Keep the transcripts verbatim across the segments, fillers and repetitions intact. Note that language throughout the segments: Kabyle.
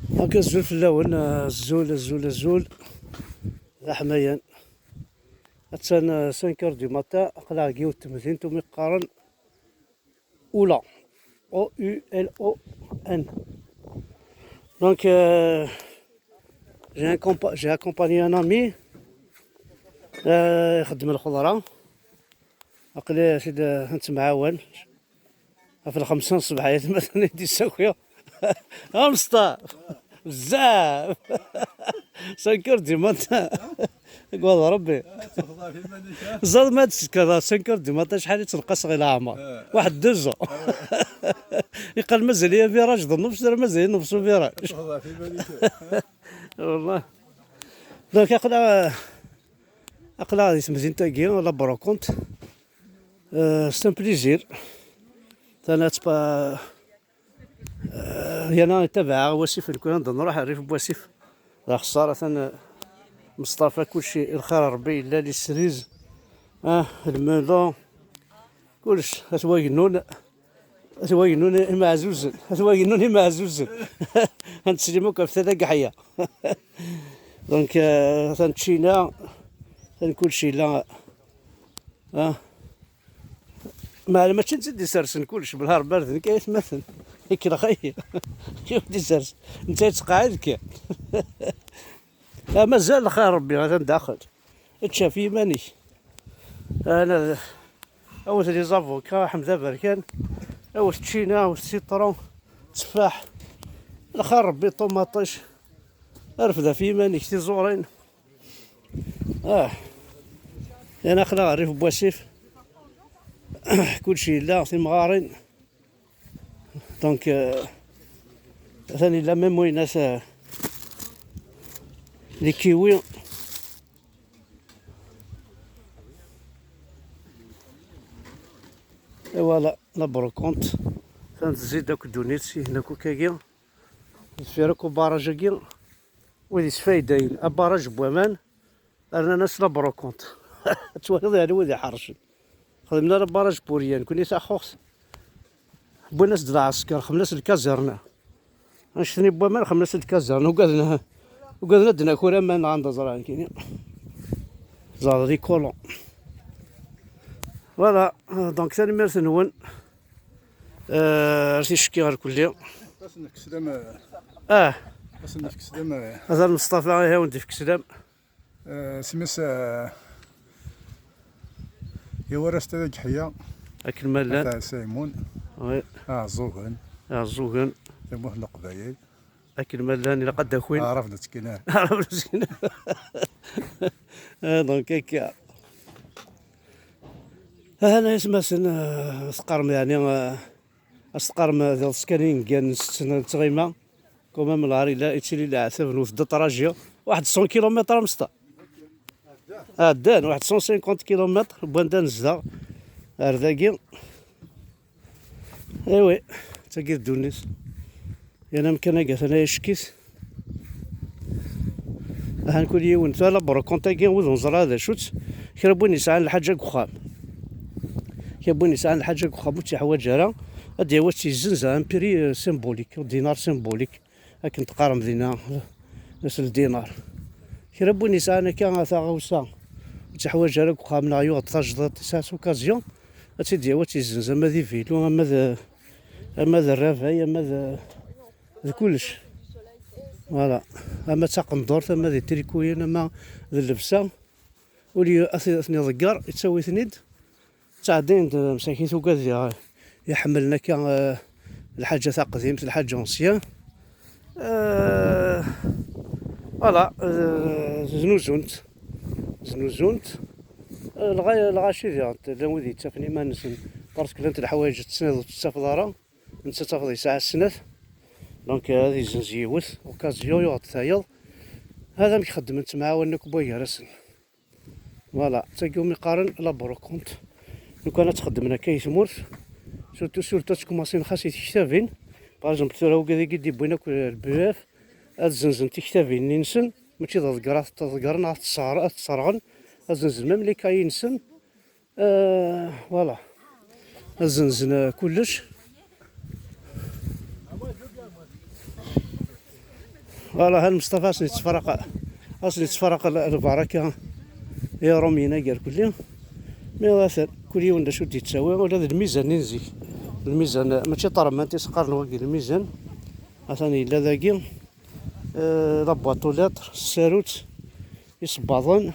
Donc, azul fell-awen, azul, azul, azul. D aḥmayan. Attan, euh, cinq heures du matin, aql-aɣ deg yiwet temdint umi qqaren Oulon. O U L O N. Donc, euh, j'ai un compa-, j'ai accompagné un ami, euh, ixeddem lxeḍra. Aql-i, euh, nettemɛawan. Ɣef lxemsa n ṣṣbeḥ ay atmaten i d-issaki. A Mesṭaf! Bezzaf! Cinq heures du matin. Deg waḍ Rebbi. Ẓer ma d-tekker cinq heures du matin, acḥal i ttenqaseɣ i leɛmer. Waḥed deux ans. Yeqqel mazal-iyi virage d nnefs, tura mazal-iyi nnefs u virage. Wallah. Donc, aql-aɣ, aql-aɣ di temdint-agi, La Brocante. Euh, c'est un plaisir. Tana tpa-, euh, yana itabaɛ wasif, nekk ad nruḥ rrif n wasif. D axeṣṣar, atan, euh, Meṣṭafa, kulci lxir n Rebbi yella, les cerises, ah, le melon, kullec, at wagennun, at wagennun imeɛzuzen, at wagennun imeɛzuzen. Ad nettlim akk ɣef tala n yeḥya. Donc, euh, atan ččina, atan kulci yella. Ah. Meɛna mačči netta i d-isersen kullec, belha Rebbi ar d nekk ay atmaten. Ikellex-iyi. Yiwen d-isers. Netta yettqeɛɛid kan. Ah, mazal lxir Rebbi, atan daxel. Ečč ɣef yiman-ik. Ana d-, awet les avocats, ḥmed aberkan. Awet ččina, awet citron, tteffaḥ. Lxir Rebbi, ṭumaṭic. Rfed ɣef yiman-ik, tiẓurin. Ah. Yan aql-aɣ rrif n wasif. Kulci yella, timɣarin. Donc, euh, atan yella même winat, euh, les kiwis. Et voilà, la brocante. Atan tezzi-d akk ddunit, si hna akk akkagi. Deffir akk ubaraj-agi. Wid yesfaydayen abaraj n waman, rnan-as la brocante. Ad twaliḍ, yeɛni, wid iḥercen. Xedmen ara baraj n Puriya, nekkni taxuxt. Wwin-as-d lɛesker, xedmen-as lkazirna. Annect-nni n waman, xedmen-as lkazirna. Ugaden, ugaden ad d-naker aman, nɣan d aẓra, nekkini. Ẓer di kolon. Voilà, euh, donc, tanemmirt-nwen. Euh, ar ticki ɣer kulli. Asen-nefk sslam, euh, ah. Asen-nefk sslam, euh. Ata Lmeṣṭafa, ihi, ad wen-d-ifk sslam. Eh, isem-is, eh, i warrac Tala Ǧeḥya. Akken ma llan. At Ɛisa Imun. Oui. Aɛeẓẓugen. Aɛeẓẓugen. Tamurt n Leqbayel. Akken ma llan, ilaq ad d-akin. Aɛrab n Tkinan. Aɛrab n Tkinan. Ah, donc, akka. Ahana isem-asen, eh, teqqarem, yeɛni, eh, Ad s-teqqarem d iḍes kan i yengan s tɣima. Quand même, lɛar yella, yettili leɛtab n wet d aṭraji. Waḥed cent kilomètres a Mesṭa. Ɛeddan, waḥed cent cinquante kilomètres n wanda nezdeɣ ar dagi. Eh oui, d tagi d ddunit. Yan amkan-agi atan ay ackit. Ahan kul yiwen, tura la brocante-agi, wid ur neẓri ara d acu-tt, kra n win yesɛan lḥaǧa deg uxxam. Kra n win yesɛan lḥaǧa deg uxxam ur tt-yeḥwaǧ ara, ad d-yawi ad tt-yezzenz à un prix, euh, symbolique, dinar symbolique, akken teqqarem dinna, s ldinar. Kra n win yesɛan akka taɣawsa ur tt-yeḥwaǧ ara deg uxxam, neɣ yuɣ-d tajdiṭ, yesɛa s occasion, ad tt-id-yawi ad tt-yezzenz, ama d ibilu, ama d, ama d rrabay, ama d, d kullec. Voilà. Ama d taqendurt, ama d itrikuyen, ama d llebsa. Au lieu ad t-, ad ten-iḍegger, yettawi-ten-id. Ttɛeddayen-d msakit ugad iḥemmlen akka, eh, lḥaǧa taqdimt, lḥaǧa ancien. Eh, voilà, eh, znuzunt. Znuzunt. Eh, lɣa-, lɣaci diɣen, llan wid yettafen iman-nsen, parce que llant leḥwayeǧ tettniḍ ur tettafeḍ ara. Netta tafeḍ yesɛa snat. Donc, euh, ad yezzenz yiwet, occasion, yuɣ-d tayeḍ. Ad amek xeddmen ttemɛawanen akk wway gar-asen. Voilà, d tagi umi qqaren la brocante. Lukan ad txeddmen akka i tmurt, surtout, surtout ad tkumasin xas i tektabin. Par exemple, tura wigad-agi d-yewwin akk, euh, le B E F, ad zzenzen tiktabin-nsen, mačči d aḍegger ad t-ḍeggren, ad t-sser-, ad t-sserɣen, ad zzenzen même les cahiers-nsen. Euh, voilà. Ad zzenzen, euh, kullec. Voilà, ha Lmeṣṭafa asen-yettefraq, asen-yettefraq l-, lbaraka i Iṛumyen-agi irkelli. Mi atan, kul yiwen d acu d-yettawi, ula d lmizan-nni n zik. Lmizan, mačči ṭarmant i s-qqaren wagi, lmizan. Atan yella dagi, eh, la boîte aux lettres, tsarut, isebbaḍen,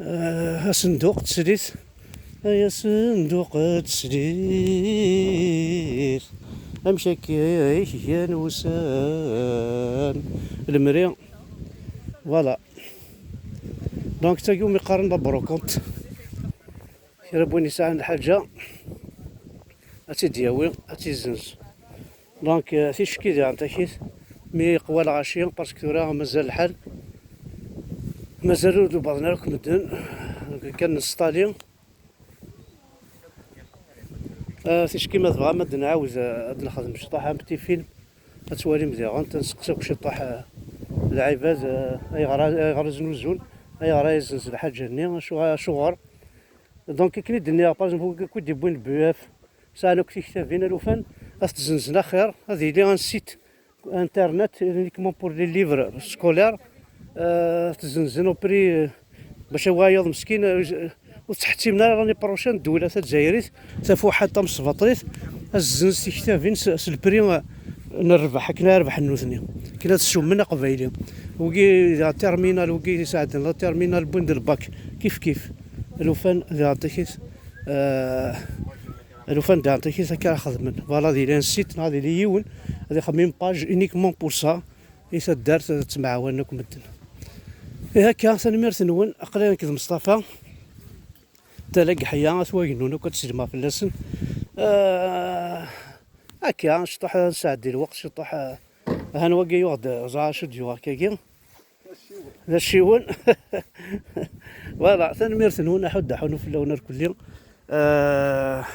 eh, asenduq n teslit. Ay asenduq n teslit, amek akka i k-gan wussan? Lemri. Voilà. Donc, tagi umi qqaren la brocante. Kra n win yesɛan lḥaǧa, ad tt-id-yawi, ad tt-izzenz. Donc, euh, ticki diɣen takit, mi yeqwa lɣaci, parce que tura mazal lḥal, mazal ur d-ubaḍen ara akk medden. Donc, kan nestali. Euh, ticki ma tebɣam ad nɛawed, euh, ad nexdem ciṭuḥ un petit film, ad twalim diɣen, ad nseqsi akk ciṭuḥ, euh, lɛibad, euh, ayɣer, ayɣer i znuzun, ayɣer ay zzenz lḥaǧa-nni, acu-, acuɣer. Donc, akken i d-nniɣ, par exemple, wigi akk i d-yewwin B F, sɛan akk tiktabin, alufan, ad t-zzenzen axir, ad yili un site internet uniquement pour les livres scolaires, euh, ad t-zzenzen au prix, euh, bac a wayeḍ meskin, euh, ur ttḥettimen ara l'année prochaine ddewla tazzayrit, tafuḥant tamesbaṭlit, ad zzenz tiktabin s, s le prix, euh, n rrbeḥ, akken ara rebḥen nutni, akken ad ssummen aqbayli. Wigi d terminal, wigi yesɛeddan la terminal, wwin-d lbak, kif kif. Alufan diɣen takit, euh, alufan diɣen takit akka ara xedmen. Voilà, ad yili un site, neɣ ad yili yiwen, ad ixemmem page uniquement pour ça, i taddart, ad ttemɛawanen akk medden. Ihi akka, tanemmirt-nwen, aql-i nekk d Meṣṭafa. Tala n Geḥya, at Wagennun akk ad tselmeɣ fell-asen. Euh, akka, ciṭuḥ ad nesɛeddi lweqt, ciṭuḥ, euh, han wagi yuɣ-d, ẓer acu d-yuɣ akkagi. D aciwen. Voilà, tanemmirt-nwen, aḥud aḥunu fell-awen irkelli. Euh,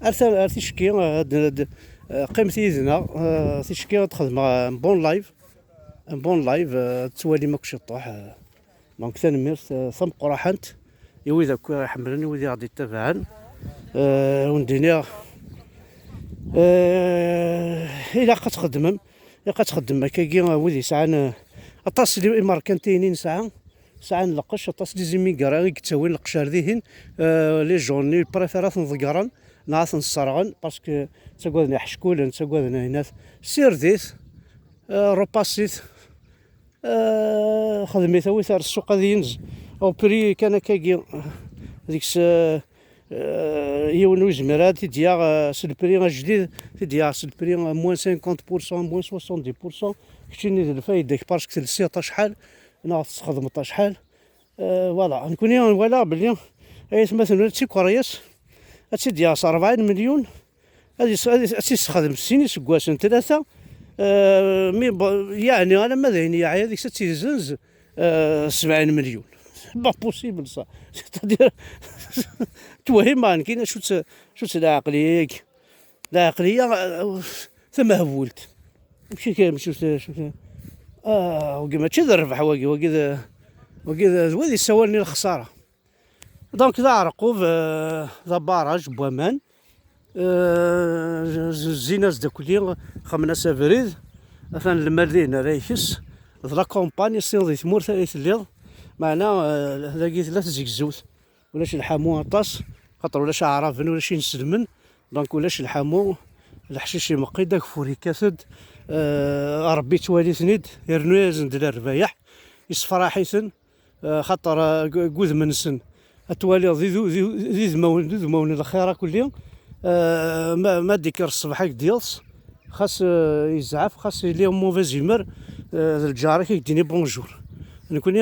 ar ta-, ar ticki, euh, ad, ad, euh, qqimet yid-neɣ, euh, ticki ad xedmeɣ, euh, un bon live. Un bon live, euh, ad twalim akk ciṭuḥ, euh, Donc, tanemmirt, eh, tameqqraḥant i wid akk i ɣ-iḥemmlen, i wid i ɣ-d-ittabaɛen. Eh, wen-d-iniɣ, eh, ilaq ad txeddmem, ilaq ad txeddmem akkagi, eh, wid yesɛan, eh, aṭas n imerkantiyen i nesɛa, sɛan lqecc, aṭas n les immigrés i yettawin lqecc ar dihin, eh, les jeunes, ils préfèrent ad ten-ḍeggren, neɣ ad ten-sserɣen, parce que ttagaden iḥeckulen, ttagaden ayenat. Sirdit, eh, repassit, Eh, xedmit, awit ar ssuq ad yenz au prix kan akkagi. Deg-s, eh, eh, yiwen ur yezmir ad t-id-yaɣ, eh, s le prix ajdid, t-id-yaɣ s le prix, eh, moins cinquante pour cent, moins soixante-dix pour cent. Keččini d lfayda-k parce que telsiḍ acḥal, neɣ tesxedmeḍ acḥal. Eh, voilà, nekkni nwala belli aytmaten-nwen d tikeryas, ad tt-id-yaɣ s rebɛin melyun, ad is-, ad is-, ad tt-issexdem sin iseggasen, tlata, eh, mi b-, yeɛni alamma d ayen yeɛya deg-s ad tt-izzenz, eh, sebɛin melyun. C'est pas possible, ça. C'est-à-dire, twehim nekkini acu-tt, acu-tt lɛeqliya-agi? Lɛeqliya, eh, tamehbult. Amek i k-, amek i k-, ah, wagi mačči d rrbeḥ, wagi, wagi d, wagi d, d wid yessawalen i lexsara. Donc, d aɛerqub, euh, d abaraj n waman. Euh, z-, zzin-as-d akk-, xemmen-as abrid. Atan lmal dihin ara ikes. D la campagne, ssineḍ di tmurt ara telliḍ. Meɛna, euh, dagi tella tzegzewt. Ulac lḥamu aṭas, xaṭer ulac aɛraben, ulac inselmen. Donc, ulac lḥamu, leḥcic imeqqi-d, ageffur yekkat-d. Euh, Ṛebbi yettwali-ten-id, yernu-yasen-d lerbayeḥ, yessefṛaḥ-iten. Eh, xaṭer, eh, deg, deg wudem-nsen, ad twaliḍ d idu-, d idu-, d idmawen, d udmawen n lxir akk-lli. Eh, ma, ma d-ikker ṣṣbeḥ ad k-d-yeḍs, xas, eh, yezɛef, xas yili mauvaise humeur, eh, d lǧar-ik ad k-d-yini bonjour. Nekkni,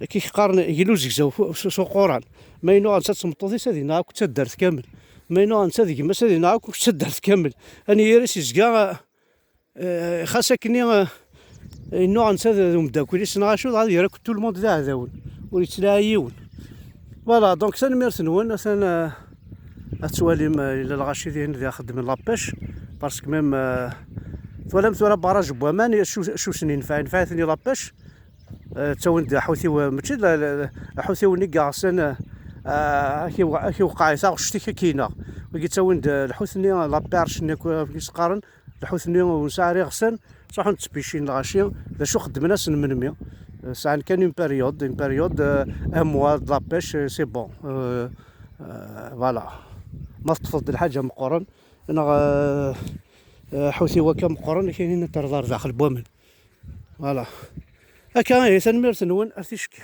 akka i k-qqaren, yella uzegzaw fu-, s, s uquran. Ma yennuɣ netta d tmeṭṭut-is, ad yenɣ akk d taddart kamel. Ma yennuɣ netta d gma-s, ad yenɣ akk d taddart kamel. Anyir-is yezga, eh, Eh, xas akkenni, eh, yennuɣ netta d, d umeddakel-is, neɣ acu, dɣa ad yerr akk tout le monde d iɛdawen, ur yettlaɛi yiwen. Voilà, donc tanemmirt-nwen, atan, eh, ad twalim, eh, yella lɣaci dihin di xeddmen la pêche, parce que même, eh, twalam tura barrage n waman, acu, acu sen-yenfeɛ, yenfeɛ-iten i la pêche, eh, ttawin-d aḥutiw, eh, mačči d la, la, la, aḥutiw-nni i yeɣsan, eh, eh, ak-, ak-, iwqeɛ i taɣect-ik, ak-ineɣ. Wigi ttawin-d, eh, lḥut-nni, la perche-nni, ak-, ak-, i s-qqaren, Lḥut-nni ur nesɛi ara iɣsan, ttruḥun ttpicin lɣaci. D acu xeddmen ass n melmi? Euh, sɛan kan une période, une période, euh, un mois de la pêche, euh, c'est bon. Euh, euh, voilà. Ma teṭṭfeḍ-d lḥaǧa meqqren, neɣ, euh, euh, ḥut-iw akka meqqren, kayen ad terreḍ ar daxel n waman. Voilà. Akka ihi, tanemmirt-nwen, ar ticki.